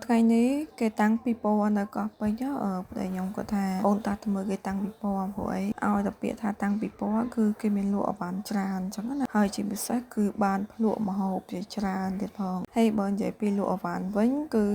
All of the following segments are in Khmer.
ថ្ងៃនេះគេតាំងពិព័រណ៍នៅកោះពេជ្រប្តីខ្ញុំគាត់ថាអូនតាទៅមើលគេតាំងពិព័រណ៍ព្រោះអីឲ្យតែពាក្យថាតាំងពិព័រណ៍គឺគេមានលក់អីវ៉ាន់ច្រើនអញ្ចឹងណាហើយជាពិសេសគឺបានភ្លក់ម្ហូបជាច្រើនទៀតផងហើយបើនិយាយពីលក់អីវ៉ាន់វិញគឺ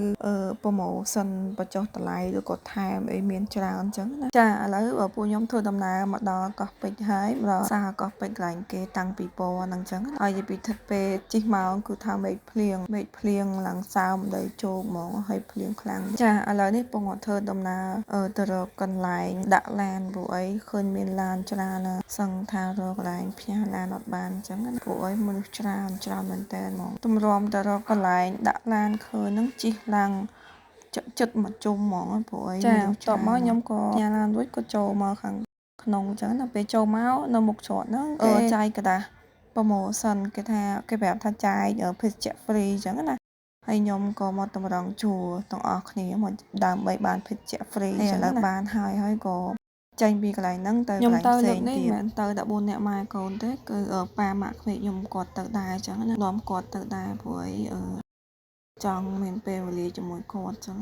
promotion បញ្ចុះតម្លៃឬក៏ថែមអីមានច្រើនអញ្ចឹងណាចាឥឡូវពួកខ្ញុំធ្វើដំណើរមកដល់កោះពេជ្រហើយមកដល់សាកោះពេជ្រកន្លែងគេតាំងពិព័រណ៍ហ្នឹងអញ្ចឹងណាហើយនិយាយពីពេលជិះមកគឺថាមេឃភ្លៀងមេឃភ្លៀងឡើងសើមដីជោគហ្មងហើយភ្លៀងខ្លាំងចាឥឡូវនេះពងធ្វើដំណើរទៅរកកន្លែងដាក់ឡានព្រោះអីឃើញមានឡានច្រើនណាស់សឹងថារកកន្លែងផ្ញើឡានអត់បានអញ្ចឹងណាព្រោះអីមនុស្សច្រើនច្រើនមែនតើហ្មងទម្រាំទៅរកកន្លែងដាក់ឡានឃើញហ្នឹងជិះឡើងចិត្តមកជុំហ្មងព្រោះអីចាបន្ទាប់មកខ្ញុំក៏ផ្ញើឡានរួចក៏ចូលមកខាងក្នុងអញ្ចឹងណាពេលចូលមកនៅមុខច្រកហ្នឹងគេចាយក្រដាស promotion គេថាគេប្រាប់ថាចាយភេសជ្ជៈ free អញ្ចឹងណាហើយខ្ញុំក៏មកតម្រង់ជួរទាំងអស់គ្នាមកដើម្បីបានភេសជ្ជៈ free ហើយឥឡូវបានហើយហើយក៏ចេញពីកន្លែងហ្នឹងទៅកន្លែងផ្សេងទៀតមិនមែនទៅតែ4នាក់ម៉ែកូនទេគឺប៉ាម៉ាក់ក្មេកខ្ញុំគាត់ទៅដែរអញ្ចឹងណានាំគាត់ទៅដែរព្រោះអីចង់មានពេលវេលាជាមួយគាត់អញ្ចឹង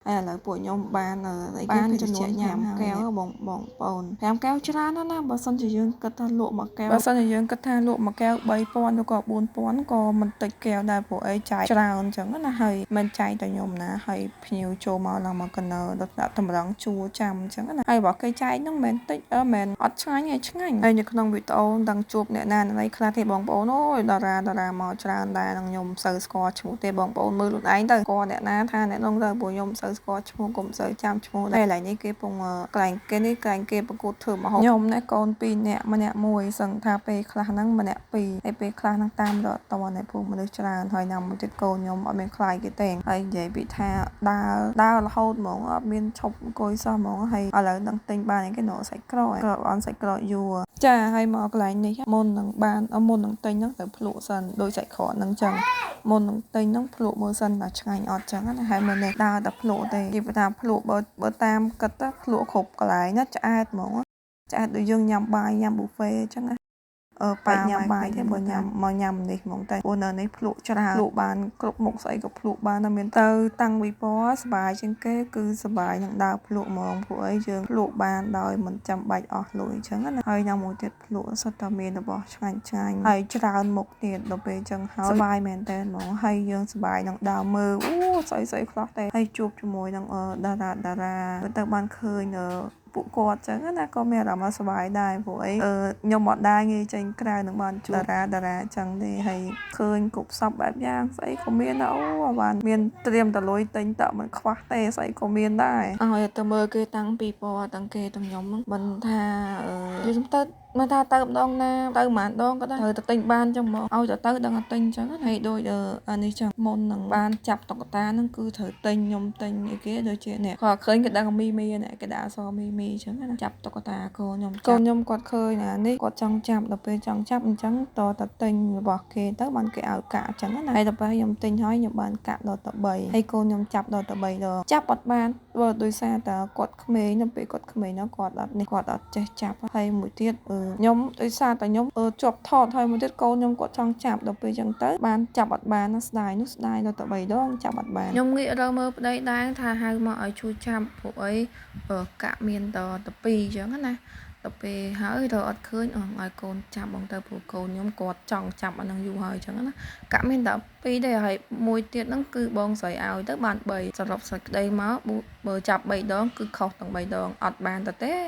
ហើយឥឡូវពួកខ្ញុំបានអីគេបានចំនួន5កែវបងបងប្អូន5កែវច្រើនណាស់ណាបើសិនជាយើងគិតថាលក់មួយកែវបើសិនជាយើងគិតថាលក់មួយកែវ3000ឬក៏4000ក៏មិនតិចកែវដែរព្រោះអីចាយច្រើនអញ្ចឹងណាហើយមិនចាយតែខ្ញុំណាហើយភ្ញៀវចូលមកឡើងមកកណើដល់ដាក់តម្រង់ជួរចាំអញ្ចឹងណាហើយរបស់គេចែកហ្នឹងមិនមែនតិចអឺមិនអត់ឆ្ងាញ់ទេឆ្ងាញ់ហើយនៅក្នុងវីដេអូមិនដឹងជួបអ្នកណាណីខ្លះទេបងប្អូនអូយតារាតារាមកច្រើនដែរនឹងខ្ញុំមិនសូវស្គាល់ឈ្មោះទេបងប្អូនមើលខ្លួនឯងទៅស្គាល់អ្នកណាថាអ្នកនោះទៅព្រោះខ្ញុំមិនសូវស្គាល់ឈ្មោះកុំសូវចាំឈ្មោះដែរកន្លែងនេះគេពងកន្លែងគេនេះកន្លែងគេប្រកួតធ្វើម្ហូបខ្ញុំណាកូន2នាក់ម្នាក់មួយសឹងថាពេលខ្លះហ្នឹងម្នាក់2ហើយពេលខ្លះហ្នឹងតាមរត់តនឯព្រោះមនុស្សច្រើនហើយណាមួយទៀតកូនខ្ញុំអត់មានខ្លាចគេទេហើយនិយាយពីថាដើរដើររហូតហ្មងអត់មានឈប់អង្គុយសោះហ្មងហើយឥឡូវនឹងទិញបានគេនៅសាច់ក្រកក្រអនសាច់ក្រកយួរចាហើយមកកន្លែងនេះមុននឹងបានមុននឹងទិញហ្នឹងត្រូវភ្លក់សិនដោយសាច់ក្រកហ្នឹងចឹងមុននឹងទិញហ្នឹងភ្លក់មើលសិនថាឆ្ងាញ់អត់ចឹងណាហើយមើលនេះដើរតែភ្លក់ទេនិយាយថាភ្លក់បើបើតាមគិតទៅភ្លក់គ្រប់កន្លែងណាឆ្អែតហ្មងឆ្អែតដូចយើងញ៉ាំបាយញ៉ាំប៊ូហ្វេអញ្ចឹងណាអឺបែកញ៉ាំបាយទេបើញ៉ាំមកញ៉ាំនេះហ្មងតែព្រោះនៅនេះភ្លក់ច្រើនភ្លក់បានគ្រប់មុខស្អីក៏ភ្លក់បានតែមានទៅតាំងវិព័រសបាយជាងគេគឺសបាយនឹងដើរភ្លក់ហ្មងព្រោះអីយើងភ្លក់បានដោយមិនចាំបាច់អស់លុយអញ្ចឹងណាហើយញ៉ាំមួយទៀតភ្លក់សុទ្ធតែមានរបស់ឆ្ងាញ់ឆ្ងាញ់ហើយច្រើនមុខទៀតដល់ពេលអញ្ចឹងហើយសបាយមែនតើហ្មងហើយយើងសបាយនឹងដើរមើលអូស្អីស្អីខ្លះទេហើយជួបជាមួយនឹងតារាតារាទៅបានឃើញពួកគាត់ចឹងណាក៏មានអារម្មណ៍សប្បាយដែរព្រោះអីខ្ញុំអត់ដែរងាយចេញក្រៅនឹងបានជួបតារាតារាចឹងទេហើយឃើញគ្រប់សពបែបយ៉ាងស្អីក៏មានដែរអូបានមានត្រៀមតលុយទិញតមិនខ្វះទេស្អីក៏មានដែរឲ្យទៅមើលគេតាំងពីពណ៌តាំងគេទាំងខ្ញុំមិនថាយល់ទៅមិនថាទៅម្ដងណាទៅប្រហែលដងក៏ដែរត្រូវតែទិញបានចឹងមកឲ្យទៅទៅដឹងតែទិញចឹងហើយដូចអានេះចឹងមុននឹងបានចាប់តុក្កតាហ្នឹងគឺត្រូវទិញខ្ញុំទិញអីគេដូចជានេះគាត់ឃើញគេដឹងមីមីនេះគេដាក់អក្សរមីមីចឹងណាចាប់តុក្កតាកូនខ្ញុំកូនខ្ញុំគាត់ឃើញអានេះគាត់ចង់ចាប់ដល់ពេលចង់ចាប់អញ្ចឹងតតែទិញរបស់គេទៅបានគេឲ្យកាក់ចឹងណាហើយដល់ពេលខ្ញុំទិញហើយខ្ញុំបានកាក់ដល់ទៅ3ហើយកូនខ្ញុំចាប់ដល់ទៅ3ដងចាប់អត់បានព្រោះដោយសារតែគាត់ក្មេងដល់ពេលគាត់ក្មេងហ្នឹងគាត់អត់នេះគាត់អត់ចេះចាប់ហើយមួយទៀតខ្ញុំដោយសារតែខ្ញុំជាប់ថតហើយមួយទៀតកូនខ្ញុំគាត់ចង់ចាប់ដល់ពេលចឹងទៅបានចាប់អត់បានណាស្ដាយនោះស្ដាយដល់ទៅ3ដងចាប់អត់បានខ្ញុំងាករកមើលប្តីដែរថាហៅមកឲ្យជួយចាប់ព្រោះអីកាក់មានតទៅ2ចឹងណាដល់ពេលហើយរកអត់ឃើញអងឲ្យកូនចាប់បងទៅព្រោះកូនខ្ញុំគាត់ចង់ចាប់អានឹងយូរហើយចឹងណាកាក់មានតែ2ទេហើយមួយទៀតហ្នឹងគឺបងស្រីឲ្យទៅបាន3សរុបសេចក្តីមកបើចាប់3ដងគឺខុសទាំង3ដងអត់បានទៅទេ។